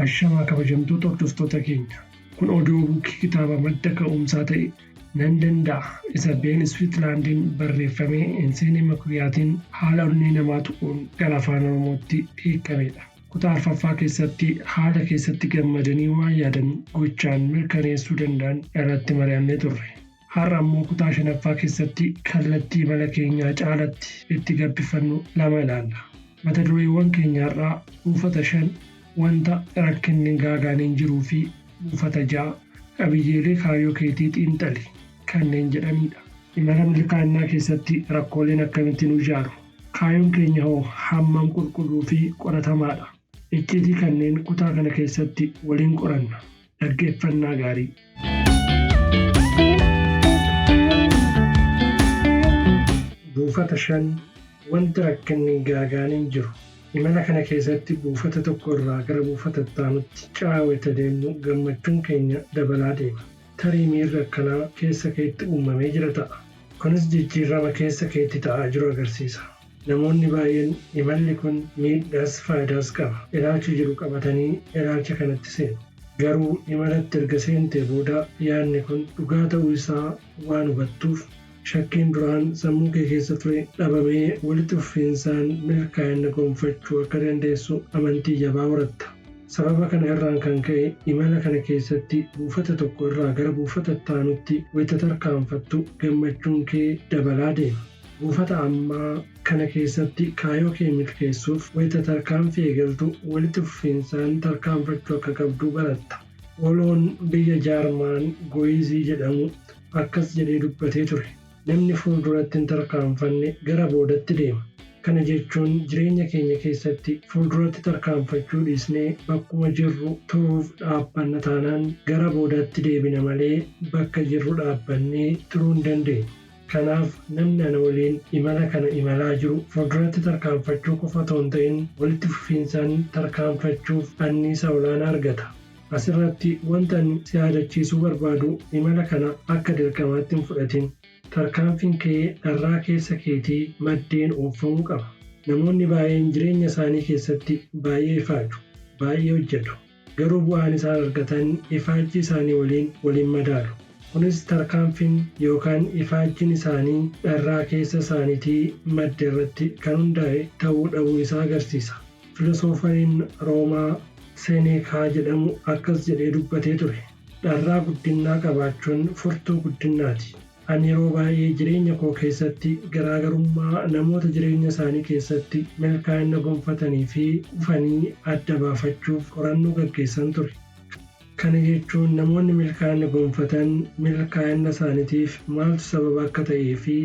Ashamaa kabajamtoota hordoftoota keenya. Kun audiobookii kitaaba madda ka'umsaa ta'e Nan Danda'a isa Been Iswiitlaandiin barreeffamee Enseenee Makuriyaatiin haala onnee namaa tuquun gara Afaan Oromootti hiikamedha. Kutaa arfaffaa keessatti haala keessatti gammadanii waan yaadan gochaan mirkaneessuu danda'an irratti mari'annee turre. Har'a ammoo kutaa shanaffaa keessatti kallattii imala keenyaa caalatti itti gabbifannu lama ilaalla. Mata dureewwan keenya har'aa buufata 5 wanta rakkinni gaagaaniin jiruu fi buufata 6 qabiyyeelee kaayyoo keetii xiinxali kanneen jedhaniidha. Imala milkaa'innaa keessatti rakkooleen akkamitti nu ijaaru? Kaayyoon keenya hoo hammam qulqulluu fi qoratamaadha? Icciitii kanneen kutaa kana keessatti waliin qoranna. Dhaggeeffannaa gaarii! Buufata 5, Wanti rakkinni gaagaaniin jiru. Imala kana keessatti buufata tokko irraa gara buufata itti aanutti ce'aa wayita deemnu gammachuun keenya dabalaa deema. Tarii miirri akkanaa keessa keetti uumamee jira ta'a. Kunis jijjiirrama keessa keetti ta'aa jiru agarsiisa. Namoonni baay'een imalli kun miidhaas faayidaas qaba ilaalcha jedhu qabatanii ilaalcha kanatti seenu. Garuu imalatti erga seentee booda yaadni kun dhugaa ta'uu isaa waan hubattuuf shakkiin duraan sammuu kee keessa ture dhabamee walitti fufiinsaan milkaa'ina gonfachuu akka dandeessu amantii jabaa horatta. Sababa kana irraan kan ka'e imala kana keessatti buufata tokko irraa gara buufata itti aanutti wayita tarkaanfattu gammachuun kee dabalaa deema. Buufata ammaa kana keessatti kaayoo kee milkeessuuf wayita tarkaanfii eegaltu walitti fufiinsaan tarkaanfachuu akka qabdu baratta. Waloon biyya Jaarmaan Goyizii jedhamu akkas jedhee dubbatee ture, Namni fuulduratti hin tarkaanfanne gara boodatti deema. Kana jechuun jireenya keenya keessatti fuulduratti tarkaanfachuu dhiisnee bakkuma jirru turuuf dhaabbanna taanaan gara boodaatti deebina malee bakka jirru dhaabbannee turuu hin dandeenyu. Kanaaf namni ana waliin imala kana imalaa jiru fuulduratti tarkaanfachuu qofa otoo hin ta'in walitti fufiinsaan tarkaanfachuuf anniisaa olaanaa argata. Asirratti wanta ani si yaadachiisuu barbaadu imala kana akka dirqamaatti hin fudhatin. Tarkaanfiin kee dharraa keessa keetii maddeen ooffamuu qaba. Namoonni baay'een jireenya isaanii keessatti baay'ee ifaaju, baay'ee hojjetu. Garuu bu'aan isaan argatan ifaajjii isaanii waliin wal hin madaalu. Kunis tarkaanfiin yookaan ifaajjiin isaanii dharraa keessa isaaniitii madde irratti kan hundaa'e ta'uu dhabuu isaa agarsiisa. Filosoofariin Roomaa Seneekaa jedhamu akkas jedhee dubbatee ture, Dharraa guddinnaa qabaachuun furtuu guddinnaati. Ani yeroo baay'ee jireenya koo keessatti garaagarummaa namoota jireenya isaanii keessatti milkaa'inna gonfatanii fi kufanii adda baafachuuf qorannoo gaggeessan ture. Kana jechuun namoonni milkaa'inna gonfatan milkaa'inna isaanitiif maaltu sababa akka ta'ee fi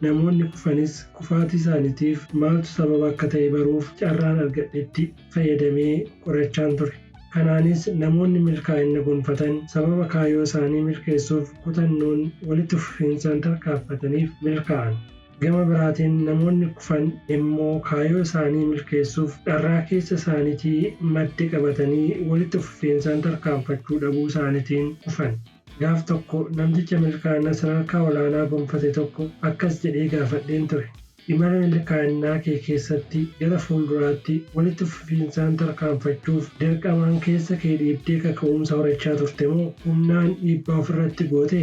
namoonni kufanis kufaatii isaanitiif maaltu sababa akka ta'e baruuf carraan argadhetti fayyadamee qorachaan ture. Kanaanis namoonni milkaa'inna gonfatan sababa kaayyoo isaanii milkeessuuf kutannoon walitti fufiinsaan tarkaanfataniif milkaa'an. Gama biraatiin namoonni kufan immoo kaayyoo isaanii milkeessuuf dharraa keessa isaaniitii madde qabatanii walitti fufiinsaan tarkaanfachuu dhabuu isaaniitiin kufan. Gaaf tokko namticha milkaa'inna sadarkaa olaanaa gonfate tokko akkas jedhee gaafadheen ture. Imala milkaa'innaa kee keessatti gara fuulduraatti walitti fufiinsaan tarkaanfachuuf dirqamaan keessa kee dhiibdee kaka'umsa horachaa turte moo humnaan dhiibbaa ofirratti goote?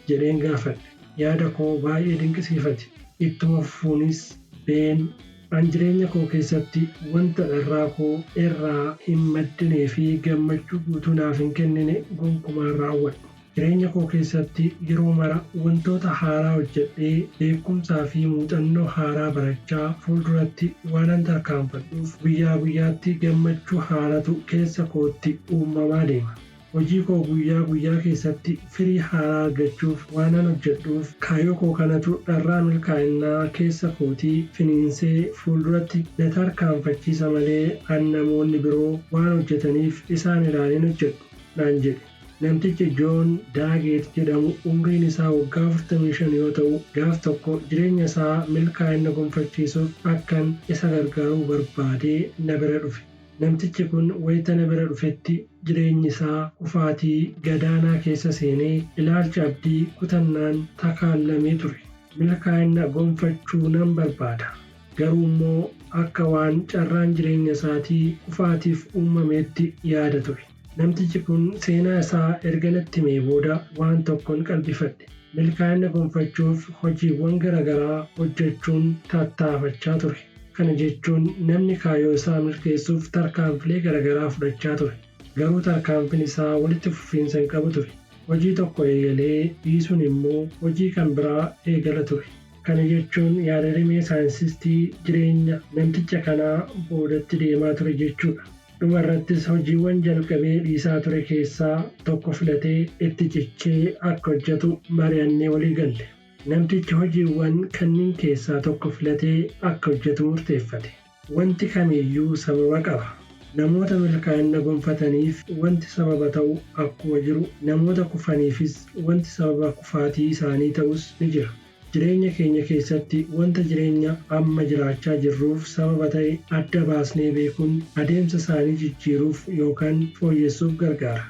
jedheen gaafadhe. Yaada koo baay'ee dinqisiifate. Ittuma fufuunis, Been, an jireenya koo keessatti wanta dharraa koo irraa hin maddinee fi gammachuu guutuu naaf hin kennine gonkumaa hin raawwadhu. Jireenya koo keessatti yeroo mara wantoota haaraa hojjedhee beekumsaa fi muuxannoo haaraa barachaa fuulduratti waanan tarkaanfadhuuf guyyaa guyyaatti gammachuu haaratu keessa kootti uummamaa deema. Hojii koo guyyaa guyyaa keessatti firii haaraa argachuuf waanan hojjedhuuf kaayyoo koo kanatu dharraa milkaa'innaa keessa kootii finiinsee fuulduratti na tarkaanfachiisa malee an namoonni biroo waan hojjetaniif isaan ilaalee hin hojjedhu naan jedhe. Namtichi Joon Daageet jedhamu umriin isaa waggaa 45 yoo ta'u, gaaf tokko jireenya isaa milkaa'inna gonfachiisuuf akkan isa gargaaruu barbaadee na bira dhufe. Namtichi kun wayita na bira dhufetti jireenyi isaa kufaatii gadaanaa keessa seenee ilaalcha abdii kutannaan takaallamee ture. Milkaa'inna gonfachuu nan barbaada. Garuu immoo Akka waan carraan jireenya isaatii kufaatiif uumameetti yaada ture. Namtichi kun seenaa isaa erga natti himee booda waan tokkon qalbifadhe. Milkaa'ina gonfachuuf hojiiwwan garagaraa hojjechuun tattaafachaa ture. Kana jechuun namni kaayyoo isaa milkeessuuf tarkaanfilee garagaraa fudhachaa ture. Garuu tarkaanfiin isaa walitti fufiinsa hin qabu ture. Hojii tokko eegalee dhiisuun immoo hojii kan biraa eegala ture. Kana jechuun yaada-rimee saayinsistii jireenya namticha kanaa boodatti deemaa ture jechuudha. Dhuma irrattis hojiiwwan jalqabee dhiisaa ture keessaa tokko filatee itti cichee akka hojjetu mari'annee walii galle. Namtichi hojiiwwan kanniin keessaa tokko filatee akka hojjetu murteeffate. Wanti kamiiyyuu sababa qaba. Namoota milkaa'ina gonfataniif wanti sababa ta'u akkuma jiru, namoota kufaniifis wanti sababa kufaatii isaanii ta'us ni jira. Jireenya keenya keessatti wanta jireenya amma jiraachaa jirruuf sababa ta'e adda baasnee beekuun adeemsa isaanii jijjiiruuf yookaan fooyyessuuf gargaara.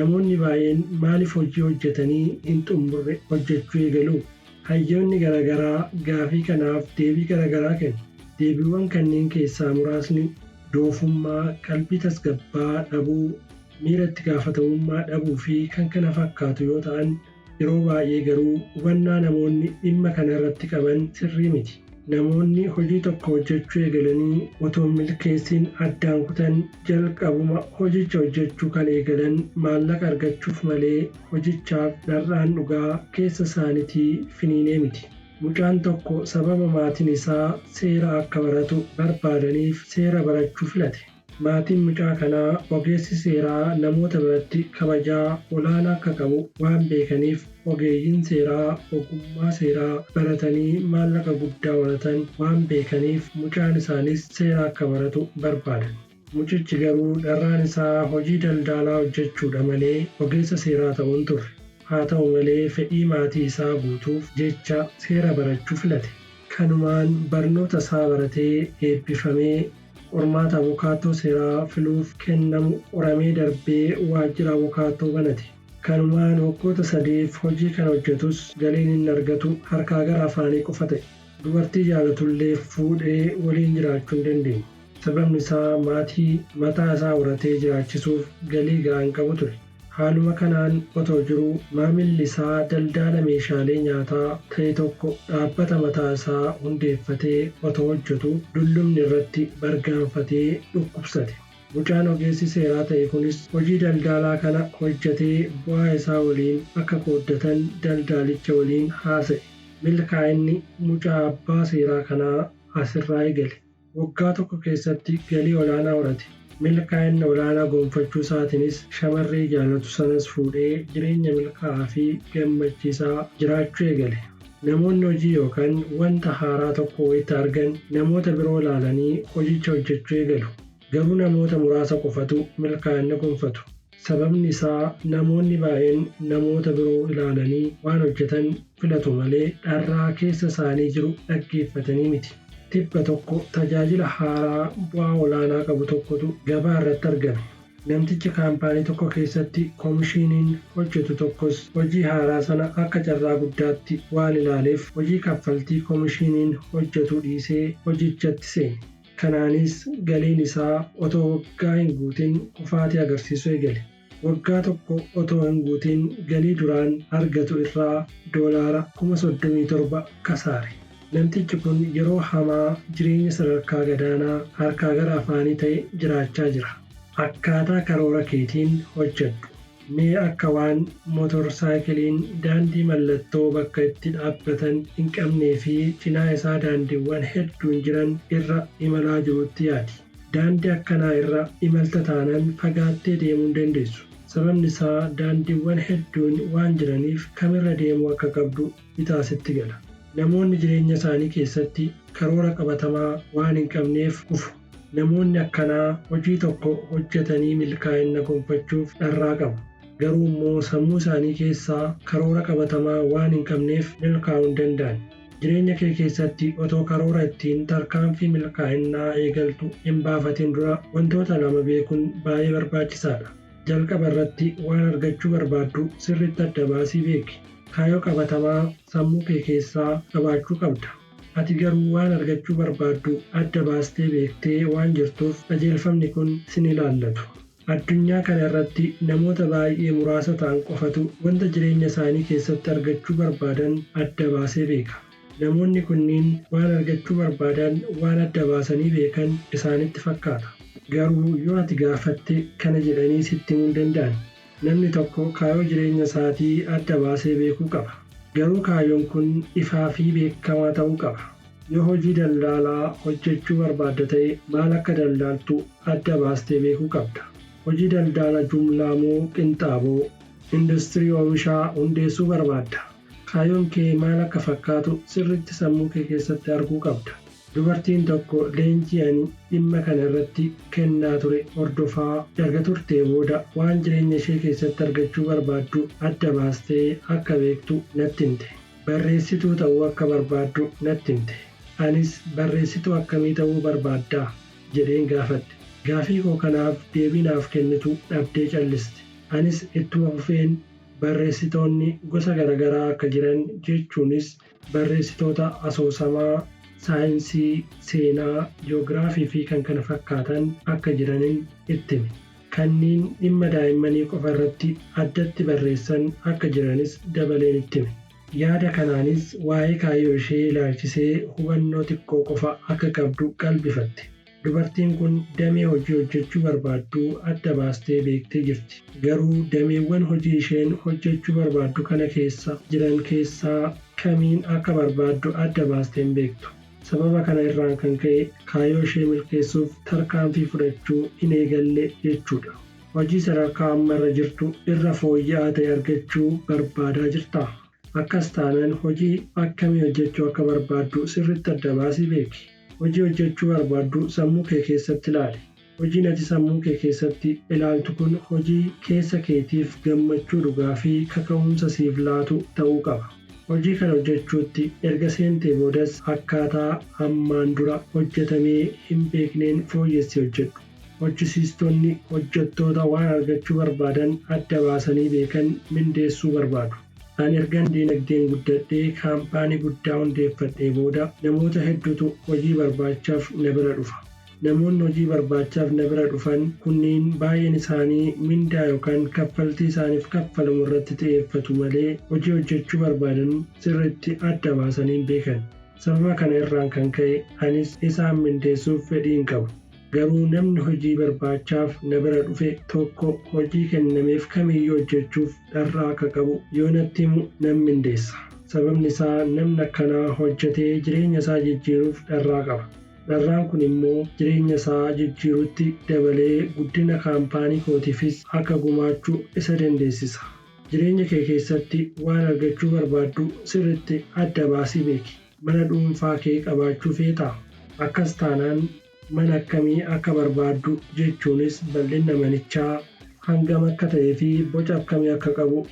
Namoonni baay'een maaliif hojii hojjetanii hin xumurre hojjechuu eegalu? Hayyoonni garagaraa gaafii kanaaf deebii garagaraa kennu. Deebiiwwan kanneen keessaa muraasni doofummaa, qalbii tasgabbaa dhabuu, miira itti gaafatamummaa dhabuu fi kan kana fakkaatu yoo ta'an, yeroo baay'ee garuu hubannaa namoonni dhimma kana irratti qaban sirrii miti. Namoonni hojii tokko hojjechuu eegalanii otoo hin milkeessin addaan kutan jalqabuma hojicha hojjechuu kan eegalan maallaqa argachuuf malee hojichaaf dharraan dhugaa keessa isaaniitii finiinee miti. Mucaan tokko sababa maatiin isaa seera akka baratu barbaadaniif seera barachuu filate. Maatiin mucaa kanaa ogeessi seeraa namoota biratti kabajaa olaanaa akka qabu waan beekaniif ogeeyyiin seeraa ogummaa seeraa baratanii maallaqa guddaa horatan waan beekaniif mucaan isaanis seera akka baratu barbaadan. Mucichi garuu dharraan isaa hojii daldalaa hojjechuudha malee ogeessa seeraa ta'uu hin turre. Haa ta'u malee fedhii maatii isaa guutuuf jecha seera barachuu filate. Kanumaan barnoota isaa baratee eebbifamee qormaata abukaattoo seeraa filuuf kennamu qoramee darbee waajjira abukaattoo banate. Kanumaan waggoota 3f hojii kana hojjetus galiin inni argatu harkaa gara afaanii qofa ta'e. Dubartii jaalatullee fuudhee waliin jiraachuu hin dandeenye. Sababni isaa maatii mataa isaa horatee jiraachisuuf galii ga'aa hin qabu ture. Haaluma kanaan otoo jiruu maamilli isaa daldaala meeshaalee nyaataa ta'e tokko dhaabbata mataa isaa hundeeffatee otoo hojjetuu dullumni irratti bargaanfatee dhukkubsate. Mucaan ogeessi seeraa ta'e kunis hojii daldaalaa kana hojjetee bu'aa isaa waliin akka qooddatan daldaalicha waliin haasa'e. Milkaa'inni mucaa abbaa seeraa kanaa asirraa eegale. Waggaa tokko keessatti galii olaanaa horate. Milkaa'ina olaanaa gonfachuu isaatiinis shamarree jaalatu sanas fuudhee jireenya milkaa'aa fi gammachiisaa jiraachuu eegale. Namoonni hojii yookaan wanta haaraa tokko wayita argan namoota biroo ilaalanii hojicha hojjechuu eegalu. Garuu namoota muraasa qofatu milkaa'ina gonfatu. Sababni isaa namoonni baay'een namoota biroo ilaalanii waan hojjetan filatu malee dharraa keessa isaanii jiru dhaggeeffatanii miti. Tibba tokko tajaajila haaraa bu'aa olaanaa qabu tokkotu gabaa irratti argame. Namtichi kaampaanii tokko keessatti komishiiniin hojjetu tokkos hojii haaraa sana akka carraa guddaatti waan ilaaleef hojii kaffaltii komishiiniin hojjetu dhiisee hojichatti seene. Kanaanis galiin isaa otoo waggaa hin guutin kufaatii agarsiisuu eegale. Waggaa tokko otoo hin guutin galii duraan argatu irraa doolaara 37,000 kasaare. Namtichi kun yeroo hamaa jireenya sadarkaa gadaanaa harkaa gara afaanii ta'e jiraachaa jira. Akkaataa karoora keetiin hojjedhu. Mee akka waan motor saayikiliin daandii mallattoo bakka itti dhaabbatan hin qabnee fi cinaa isaa daandiiwwan hedduun jiran irra imalaa jiruutti yaadi. Daandii akkanaa irra imalta taanaan fagaattee deemuu hin dandeessu. Sababni isaa daandiiwwan hedduun waan jiraniif kamirra deemuu akka qabdu bitaa sitti gala. Namoonni jireenya isaanii keessatti karoora qabatamaa waan hin qabneef kufu. Namoonni akkanaa hojii tokko hojjetanii milkaa'ina gonfachuuf dharraa qabu. Garuu immoo sammuu isaanii keessaa karoora qabatamaa waan hin qabneef milkaa'uu hin danda'an. Jireenya kee keessatti otoo karoora ittiin tarkaanfii milkaa'innaa eegaltu hin baafatin dura wantoota lama beekuun baay'ee barbaachisaadha. Jalqaba irratti waan argachuu barbaaddu sirriitti adda baasii beeki. Kaayyoo qabatamaa sammuu kee keessaa qabaachuu qabda. Ati garuu waan argachuu barbaaddu adda baastee beektee waan jirtuuf qajeelfamni kun sin ilaallatu. Addunyaa kana irratti namoota baay'ee muraasa ta'an qofatu wanta jireenya isaanii keessatti argachuu barbaadan adda baasee beeka. Namoonni kunniin waan argachuu barbaadan waan adda baasanii beekan isaanitti fakkaata. Garuu yoo ati gaafatte kana jedhanii sitti himuu hin danda'an. Namni tokko kaayyoo jireenya isaatii adda baasee beekuu qaba. Garuu kaayyoon kun ifaa fi beekamaa ta'uu qaba. Yoo hojii daldalaa hojjechuu barbaadda ta'e maal akka daldaltu adda baastee beekuu qabda. Hojii daldala jumlaa moo qinxaaboo? Industirii oomishaa hundeessuu barbaadda? Kaayyoon kee maal akka fakkaatu sirriitti sammuu kee keessatti arguu qabda. Dubartiin tokko leenjii ani dhimma kana irratti kennaa ture hordofaa erga turtee booda waan jireenya ishee keessatti argachuu barbaaddu adda baastee akka beektu natti himte. Barreessituu ta'uu akka barbaaddu natti himte. Anis barreessituu akkamii ta'uu barbaaddaa? jedheen gaafadhe. Gaafii koo kanaaf deebii naaf kennitu dhabdee calliste. Anis ittuma fufeen barreessitoonni gosa garaagaraa akka jiran jechuunis barreessitoota asoosamaa, saayinsii, seenaa, ji'oogiraafii fi kan kana fakkaatan akka jiranin itti hime. Kanneen dhimma daa'immanii qofa irratti addatti barreessan akka jiranis dabaleen itti hime. Yaada kanaanis waa'ee kaayyoo ishee ilaalchisee hubannoo xiqqoo qofa akka qabdu qalbifatte. Dubartiin kun damee hojii hojjechuu barbaaddu adda baastee beektee jirti. Garuu dameewwan hojii isheen hojjechuu barbaaddu kana keessa jiran keessaa kamiin akka barbaaddu adda baastee hin beektu. Sababa kana irraan kan ka'e kaayyoo ishee milkeessuuf tarkaanfii fudhachuu hin eegalle jechuudha. Hojii sadarkaa amma irra jirtu irra fooyya'aa ta'e argachuu barbaadaa jirtaa? Akkas taanaan hojii akkamii hojjechuu akka barbaaddu sirriitti adda baasii beeki. Hojii hojjechuu barbaaddu sammuu kee keessatti ilaali. Hojiin ati sammuu kee keessatti ilaaltu kun hojii keessa keetiif gammachuu dhugaa fi kaka'umsa siif laatu ta'uu qaba. Hojii kana hojjechuutti erga seentee boodas akkaataa ammaan dura hojjetamee hin beekneen fooyyessii hojjedhu. Hojjisiistonni hojjettoota waan argachuu barbaadan adda baasanii beekan mindeessuu barbaadu. Ani ergan diinagdeen guddadhee kaampaanii guddaa hundeeffadhee booda namoota hedduutu hojii barbaachaaf na bira dhufa. Namoonni hojii barbaachaaf na bira dhufan kunniin baay'een isaanii mindaa yookaan kaffaltii isaaniif kaffalamu irratti xiyyeeffatu malee hojii hojjechuu barbaadan sirriitti adda baasanii hin beekan. Sababa kana irraan kan ka'e anis isaan mindeessuuf fedhii hin qabu. Garuu namni hojii barbaachaaf na bira dhufe tokko hojii kennameef kamiyyuu hojjechuuf dharraa akka qabu yoo natti himu nan mindeessa. Sababni isaa namni akkanaa hojjetee jireenya isaa jijjiiruuf dharraa qaba. Dharraan kun immoo jireenya isaa jijjiirutti dabalee guddina kaampaanii kootiifis akka gumaachuu isa dandeessisa. Jireenya kee keessatti waan argachuu barbaaddu sirriitti adda baasii beeki. Mana dhuunfaa kee qabaachuu feetaa? Akkas taanaan mana akkamii akka barbaaddu jechuunis bal'inna manichaa hangam akka ta'ee fi boca akkamii akka qabu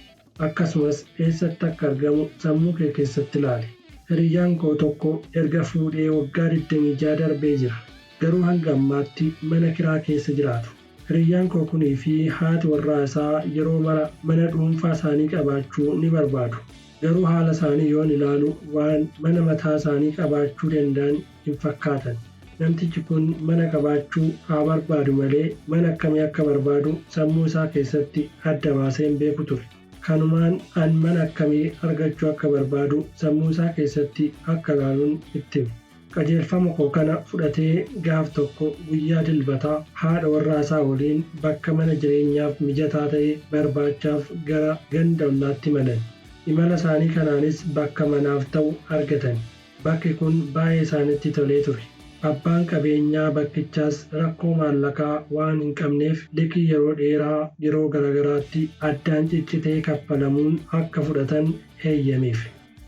akkasumas eessatti akka argamu sammuu kee keessatti ilaali. Hiriyyaan koo tokko erga fuudhee waggaa 26 darbee jira. Garuu hanga ammaatti mana kiraa keessa jiraatu. Hiriyyaan koo kunii fi haati warraa isaa yeroo mara mana dhuunfaa isaanii qabaachuu ni barbaadu. Garuu haala isaanii yoon ilaalu waan mana mataa isaanii qabaachuu danda'an hin fakkaatan. Namtichi kun mana qabaachuu haa barbaadu malee mana akkamii akka barbaadu sammuu isaa keessatti adda baasee hin beeku ture. Kanumaan an mana akkamii argachuu akka barbaadu sammuu isaa keessatti akka ilaaluun itti hime. Qajeelfama koo kana fudhatee gaaf tokko guyyaa dilbataa haadha warraa isaa waliin bakka mana jireenyaaf mijataa ta'e barbaachaaf gara ganda ollaatti imalan. Imala isaanii kanaanis bakka manaaf ta'u argatan. Bakki kun baay'ee isaanitti tolee ture. Abbaan qabeenyaa bakkichaas rakkoo maallaqaa waan hin qabneef liqii yeroo dheeraa yeroo garaagaraatti addaan ciccitee kaffalamuun akka fudhatan heeyyameef.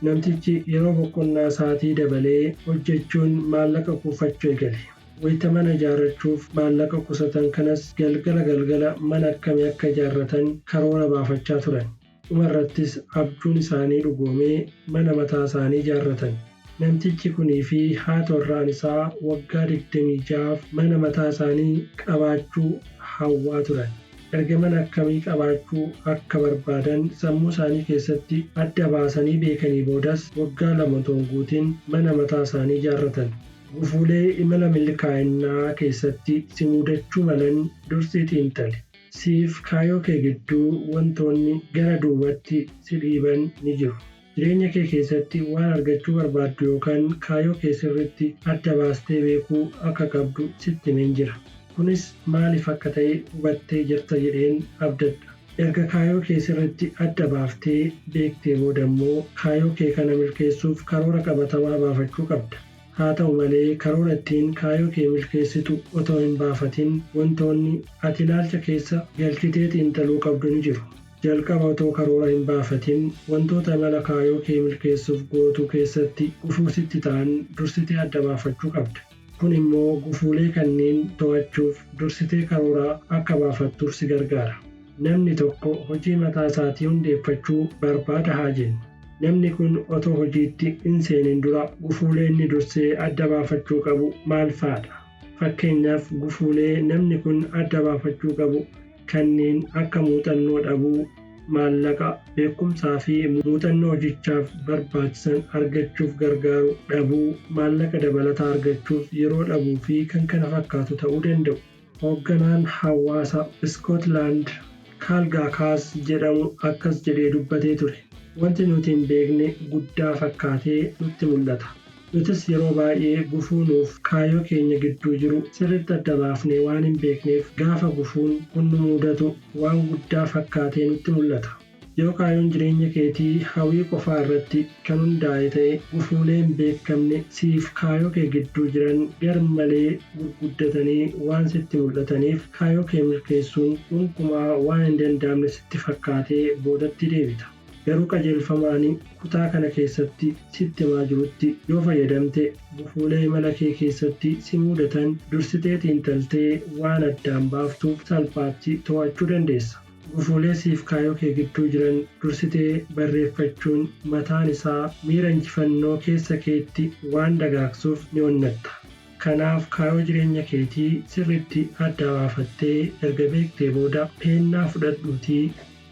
Namtichi yeroo boqonnaa isaatii dabalee hojjechuun maallaqa kuufachuu eegale. Wayita mana ijaarrachuuf maallaqa qusatan kanas galgala galgala mana akkamii akka ijaarratan karoora baafachaa turan. Dhuma irrattis abjuun isaanii dhugoomee mana mataa isaanii ijaarratan. Namtichi kunii fi haati warraan isaa waggaa 26f mana mataa isaanii qabaachuu hawwaa turan. Erga mana akkamii qabaachuu akka barbaadan sammuu isaanii keessatti adda baasanii beekanii boodas waggaa 2 otoo hin guutin mana mataa isaanii ijaarratan. Gufuulee imala milkaa'innaa keessatti si mudachuu malan dursii xiinxali. Siif kaayoo kee gidduu wantoonni gara duubatti si dhiiban ni jiru. Jireenya kee keessatti waan argachuu barbaaddu yookaan kaayoo kee sirriitti adda baastee beekuu akka qabdu sitti himeen jira. Kunis maaliif akka ta'e hubattee jirta jedheen abdadha. Erga kaayoo kee sirriitti adda baaftee beektee booda immoo kaayoo kee kana milkeessuuf karoora qabatamaa baafachuu qabda. Haa ta'u malee karoora ittiin kaayoo kee milkeessitu otoo hin baafatin wantoonni ati ilaalcha keessa galchitee xiinxaluu qabdu ni jiru. Jalqaba otoo karoora hin baafatin wantoota imala kaayoo kee milkeessuuf gootu keessatti gufuu sitti ta'an dursitee adda baafachuu qabda. Kun immoo gufuulee kanneen to'achuuf dursitee karoora akka baafattuuf si gargaara. Namni tokko hojii mataa isaatii hundeeffachuu barbaada haa jennu. Namni kun otoo hojiitti hin seenin dura gufuulee inni dursee adda baafachuu qabu maal faadha? Fakkeenyaaf gufuulee namni kun adda baafachuu qabu kanneen akka muuxannoo dhabuu, maallaqa, beekumsaa fi muuxannoo hojichaaf barbaachisan argachuuf gargaaru dhabuu, maallaqa dabalataa argachuuf yeroo dhabuu fi kan kana fakkaatu ta'uu danda'u. Hoogganaan hawaasa Iskootlaand Kaalgaakaas jedhamu akkas jedhee dubbatee ture, Wanti nuti hin beekne guddaa fakkaatee nutti mul'ata. Nutis yeroo baay'ee gufuu nuuf kaayoo keenya gidduu jiru sirriitti adda baafnee waan hin beekneef gaafa gufuun kun nu mudatu waan guddaa fakkaatee nutti mul'ata. Yoo kaayoon jireenya keetii hawii qofaa irratti kan hundaa'e ta'e, gufuulee hin beekamne siif kaayoo kee gidduu jiran gar-malee gurguddatanii waan sitti mul'ataniif kaayoo kee milkeessuun gonkumaa waan hin danda'amne sitti fakkaatee boodatti deebita. Garuu qajeelfama ani kutaa kana keessatti sitti himaa jirutti yoo fayyadamte gufuulee imala kee keessatti si muudatan dursitee xiinxaltee waan addaan baaftuuf salphaatti to'achuu dandeessa. Gufuulee siif kaayoo kee gidduu jiran dursitee barreeffachuun mataan isaa miira injifannoo keessa keetti waan dagaagsuuf ni onnatta. Kanaaf kaayoo jireenya keetii sirriitti adda baafattee erga beektee booda peennaa fudhadhuutii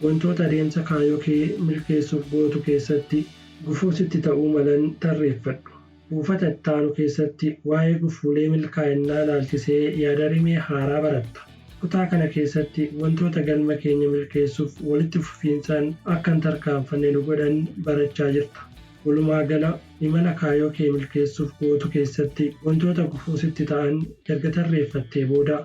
wantoota adeemsa kaayoo kee milkeessuuf gootu keessatti gufuu sitti ta'uu malan tarreeffadhu. Buufata ittaanu keessatti waa'ee gufuulee milkaa'innaa ilaalchisee yaadarimee haaraa baratta. Kutaa kana keessatti wantoota galma keenya milkeessuuf walitti fufiinsaan akka hin tarkaanfanne nu godhan barachaa jirta. Walumaa gala, imala kaayoo kee milkeessuuf gootu keessatti wantoota gufuu sitti ta'an erga tarreeffattee booda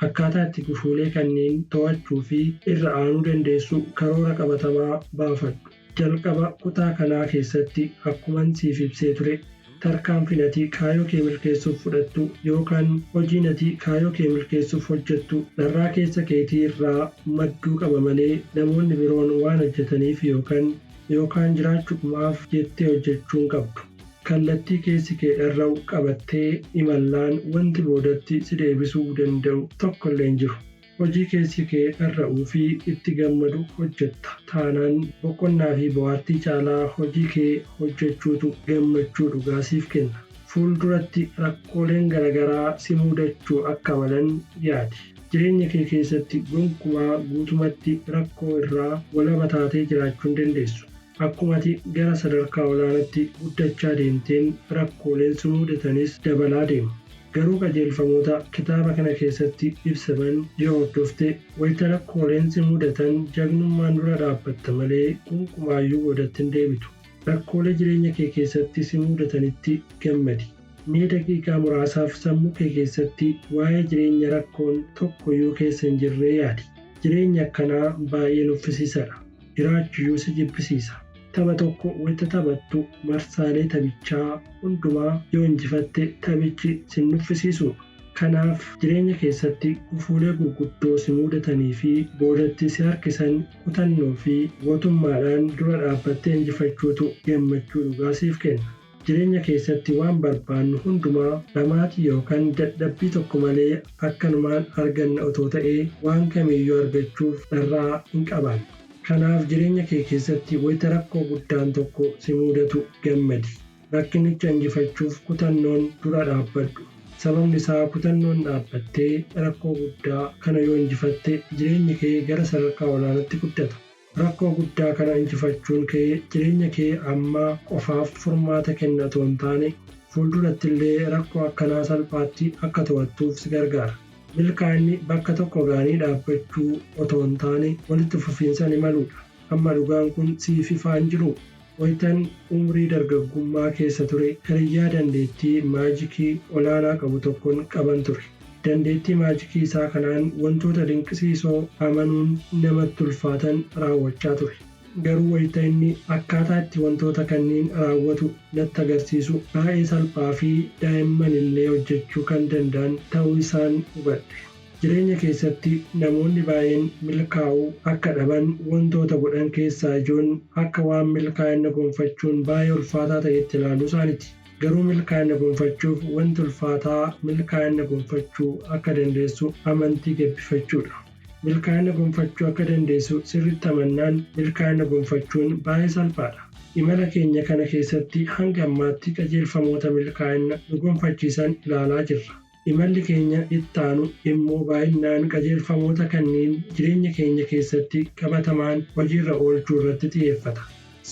akkaataa itti gufuulee kanneen to'achuu fi irra aanuu dandeessu karoora qabatamaa baafadhu. Jalqaba kutaa kanaa keessatti akkuman siif ibsee ture, tarkaanfiin ati kaayoo kee milkeessuuf fudhattu yookaan hojiin ati kaayoo kee milkeessuuf hojjettu dharraa keessa keetii irraa madduu qaba malee namoonni biroon waan hojjetaniif yookan yookaan jiraachudhumaaf jettee hojjechuu hin qabdu. Kallattii keessi kee dharra'u qabattee imallaan wanti boodatti si deebisuu danda'u tokkollee hin jiru. Hojii keessi kee dharra'uu fi itti gammadu hojjetta taanaan boqonnaa fi bohaartii caalaa hojii kee hojjechuutu gammachuu dhugaa siif kenna. Fuulduratti rakkooleen garagaraa si mudachuu akka malan yaadi. Jireenya kee keessatti gonkumaa guutumatti rakkoo irraa walaba taatee jiraachuu hin dandeessu. Akkuma ati gara sadarkaa olaanatti guddachaa deemteen rakkooleen si mudatanis dabalaa deemu. Garuu qajeelfamoota kitaaba kana keessatti ibsaman yoo hordofte wayita rakkooleen si mudatan jagnummaan dura dhaabbatta malee gonkumaayyuu boodatti hin deebitu. Rakkoolee jireenya kee keessatti si mudatanitti gammadi. Mee daqiiqaa muraasaaf sammuu kee keessatti waa'ee jireenya rakkoon tokkoyyuu keessa hin jirree yaadi. Jireenyi akkanaa baay'ee nuffisiisadha. Jiraachuyyuu si jibbisiisa. Tapha tokko wayita taphattu marsaalee taphichaa hundumaa yoo injifatte taphichi sin nuffisiisuu? Kanaaf jireenya keessatti gufuulee gurguddoo si muudatanii fi boodatti si harkisan kutannoo fi gootummaadhaan dura dhaabbattee injifachuutu gammachuu dhugaa siif kenna. Jireenya keessatti waan barbaannu hundumaa dhamaatii yookan dadhabbii tokko malee akkanumaan arganna otoo ta'ee waan kamiiyyuu argachuuf dharraa hin qabaannu. Kanaaf jireenya kee keessatti wayita rakkoo guddaan tokko si muudatu gammadi. Rakkinicha injifachuuf kutannoon dura dhaabbadhu. Sababni isaa kutannoon dhaabbattee rakkoo guddaa kana yoo injifatte jireenyi kee gara sadarkaa olaanaatti guddata. Rakkoo guddaa kana injifachuun kee jireenya kee ammaa qofaaf furmaata kenna otoo hin taane fuuldurattillee rakkoo akkanaa salphaatti akka to'attuuf si gargaara. Milkaa'inni bakka tokko ga'anii dhaabbachuu otoo hin taane walitti fufiinsaan imaluudha. Amma dhugaan kun siif ifaa hin jiruu? Wayitan umrii dargaggummaa keessa ture hiriyyaa dandeettii maajikii olaanaa qabu tokkon qaban ture. Dandeettii maajikii isaa kanaan wantoota dinqisiisoo amanuun namatti ulfaatan raawwachaa ture. Garuu wayita inni akkaataa itti wantoota kanniin raawwatu natti agarsiisu baay'ee salphaa fi daa'immanillee hojjechuu kan danda'an ta'uu isaan hubadhe. Jireenya keessatti namoonni baay'een milkaa'uu akka dhaban wantoota godhan keessaa ijoon akka waan milkaa'ina gonfachuun baay'ee ulfaataa ta'etti ilaaluu isaaniti. Garuu milkaa'ina gonfachuuf wanti ulfaataa milkaa'ina gonfachuu akka dandeessu amantii gabbifachuudha. Milkaa'ina gonfachuu akka dandeessu sirriitti amannaan milkaa'ina gonfachuun baay'ee salphaadha. Imala keenya kana keessatti hanga ammaatti qajeelfamoota milkaa'ina nu gonfachiisan ilaalaa jirra. Imalli keenya ittaanu immoo baay'inaan qajeelfamoota kanneen jireenya keenya keessatti qabatamaan hojiirra oolchuu irratti xiyyeeffata.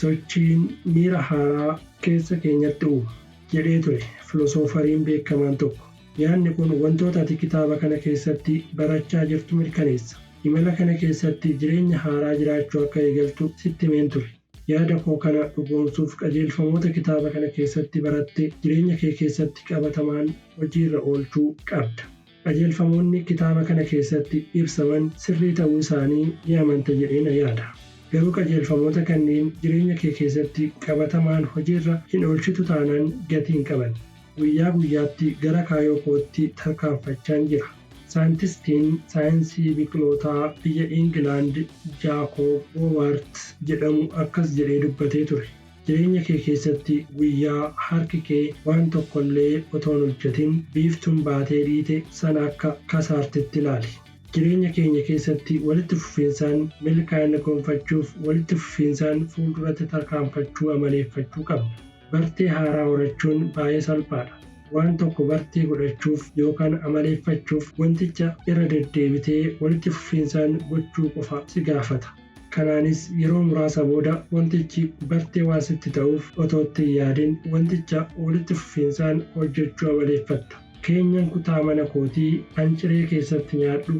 Sochiin miira haaraa keessa keenyatti uuma, jedhee ture filosoofariin beekamaan tokko. Yaadni kun wantoota ati kitaaba kana keessatti barachaa jirtu mirkaneessa. Imala kana keessatti jireenya haaraa jiraachuu akka eegaltu sitti himeen ture. Yaada koo kana dhugoomsuuf qajeelfamoota kitaaba kana keessatti baratte jireenya kee keessatti qabatamaan hojiirra oolchuu qabda. Qajeelfamoonni kitaaba kana keessatti ibsaman sirrii ta'uu isaanii ni amanta jedheen yaada. Garuu qajeelfamoota kanneen jireenya kee keessatti qabatamaan hojiirra hin oolchitu taanaan gatii hin qaban. Guyyaa guyyaatti gara kaayyoo kootti tarkaanfachaan jira. Saayintistiin saayinsii biqilootaa biyya Ingilaand Jaakoob Boowaart jedhamu akkas jedhee dubbatee ture. Jireenya kee keessatti guyyaa harki kee waan tokkollee otoo hin hojjetin biiftuun baatee dhiite sana akka kasaartetti ilaali. Jireenya keenya keessatti walitti fufiinsaan milkaa'ina gonfachuuf walitti fufiinsaan fuulduratti tarkaanfachuu amaleeffachuu qabna. Bartee haaraa horachuun baay'ee salphaadha. Waan tokko bartee godhachuuf yookaan amaleeffachuuf wanticha irra deddeebitee walitti fufiinsaan gochuu qofa si gaafata. Kanaanis yeroo muraasa booda wantichi bartee waan sitti ta'uuf otoo itti hin yaadin wanticha walitti fufiinsaan hojjechuu amaleeffatta. Keenyan kutaa mana kootii an ciree keessatti nyaadhu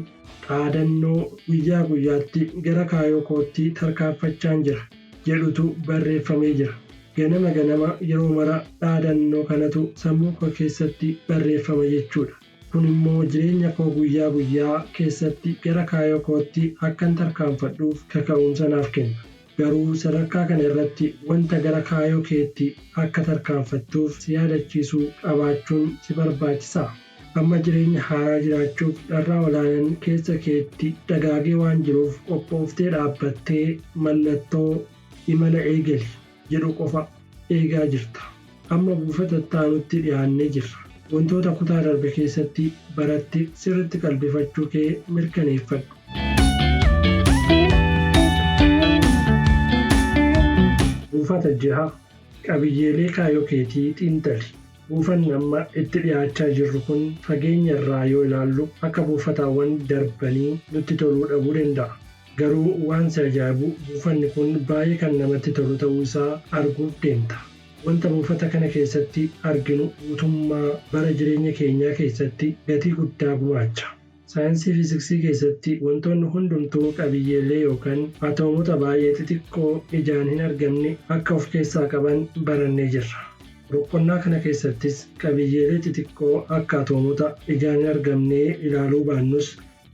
dhaadannoo guyyaa guyyaatti gara kaayyoo kootti tarkaanfachaan jira jedhutu barreeffamee jira. Ganama ganama yeroo mara dhaadannoo kanatu sammuu koo keessatti barreeffama jechuudha. Kun immoo jireenya koo guyyaa guyyaa keessatti gara kaayyoo kootti akkan tarkaanfadhuuf kaka'umsa naaf kenna. Garuu sadarkaa kana irratti wanta gara kaayyoo keetti akka tarkaanfattuuf si yaadachiisu qabaachuun si barbaachisaa? Amma jireenya haaraa jiraachuuf dharraa olaanaan keessa keetti dagaagee waan jiruuf qophooftee dhaabbattee mallattoo imala eegali jedhu qofa eegaa jirta. Amma buufata itti aanutti dhiyaannee jirra. Wantoota kutaa darbe keessatti baratte sirriitti qalbifachuu kee mirkaneeffadhu. Buufata jaha Qabiyyeelee kaayyoo keetii xiinxali. Buufanni amma itti dhiyaachaa jirru kun fageenya irraa yoo ilaallu akka buufataawwan darbanii nutti toluu dhabuu danda'a. Garuu waan si ajaa'ibu buufanni kun baay'ee kan namatti tolu ta'uu isaa arguuf deemta. Wanta buufata kana keessatti arginu guutummaa bara jireenya keenyaa keessatti gatii guddaa gumaacha. Saayinsii fiiziksii keessatti wantoonni hundumtuu qabiyyeelee yookaan atoomota baay'ee xixiqqoo ijaan hin argamne akka of keessaa qaban barannee jirra. Boqonnaa kana keessattis qabiyyeelee xixiqqoo akka atoomota ijaan hin argamnee ilaaluu baannus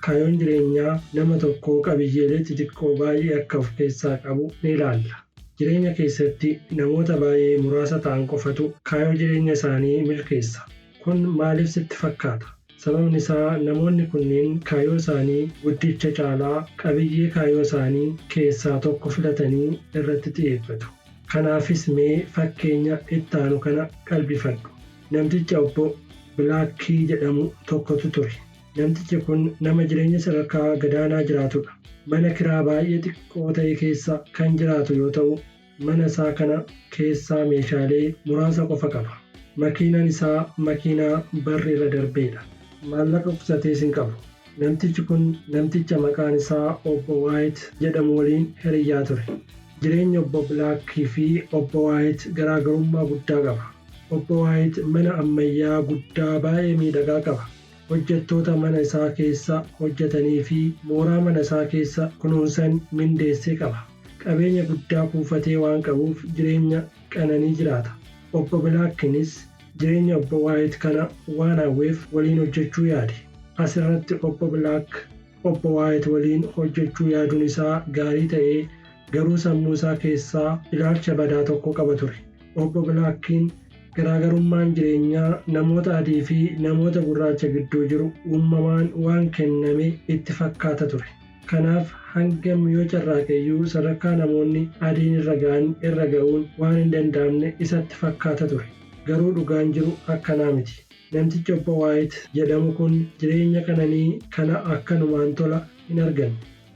kaayyoon jireenyaa nama tokkoo qabiyyeelee xixiqqoo baay'ee akka of keessaa qabu ni ilaalla. Jireenya keessatti namoota baay'ee muraasa ta'an qofatu kaayyoo jireenya isaanii milkeessa. Kun maaliif sitti fakkaata? Sababni isaa namoonni kunneen kaayyoo isaanii guddicha caalaa qabiyyee kaayyoo isaanii keessaa tokko filatanii irratti xiyyeeffatu. Kanaafis mee fakkeenya ittaanu kana qalbifadhu. Namticha obbo Bilaakkii jedhamu tokkotu ture. Namtichi kun nama jireenya sadarkaa gadaanaa jiraatudha. Mana kiraa baay'ee xiqqoo ta'e keessa kan jiraatu yoo ta'u, mana isaa kana keessaa meeshaalee muraasa qofa qaba. Makiinaan isaa makiinaa barri irra darbeedha. Maallaqa qusatees hin qabu. Namtichi kun namticha maqaan isaa Obbo Waayit jedhamu waliin hiriyyaa ture. Jireenyi Obbo Bilaakii fi Obbo Waayit garaagarummaa guddaa qaba. Obbo Waayit mana ammayyaa guddaa baay'ee miidhagaa qaba. Hojjettoota mana isaa keessa hojjetanii fi mooraa mana isaa keessa kunuunsan mindeessee qaba. Qabeenya guddaa kuufatee waan qabuuf jireenya qananii jiraata. Obbo Bilaakinis jireenya Obbo Waayit kana waan hawweef waliin hojjechuu yaade. As irratti Obbo Bilaak Obbo Waayit waliin hojjechuu yaaduun isaa gaarii ta'ee garuu sammuu isaa keessaa ilaalcha badaa tokko qaba ture. Obbo Bilaakiin garaagarummaan jireenyaa namoota adii fi namoota gurraacha gidduu jiru uumamaan waan kenname itti fakkaata ture. Kanaaf hangam yoo carraaqeyyuu sadarkaa namoonni adiin irra ga'an irra ga'uun waan hin danda'amne isatti fakkaata ture. Garuu dhugaan jiru akkanaa miti. Namtichi Obbo Waayit jedhamu kun jireenya qananii kana akkanumaan tola hin arganne.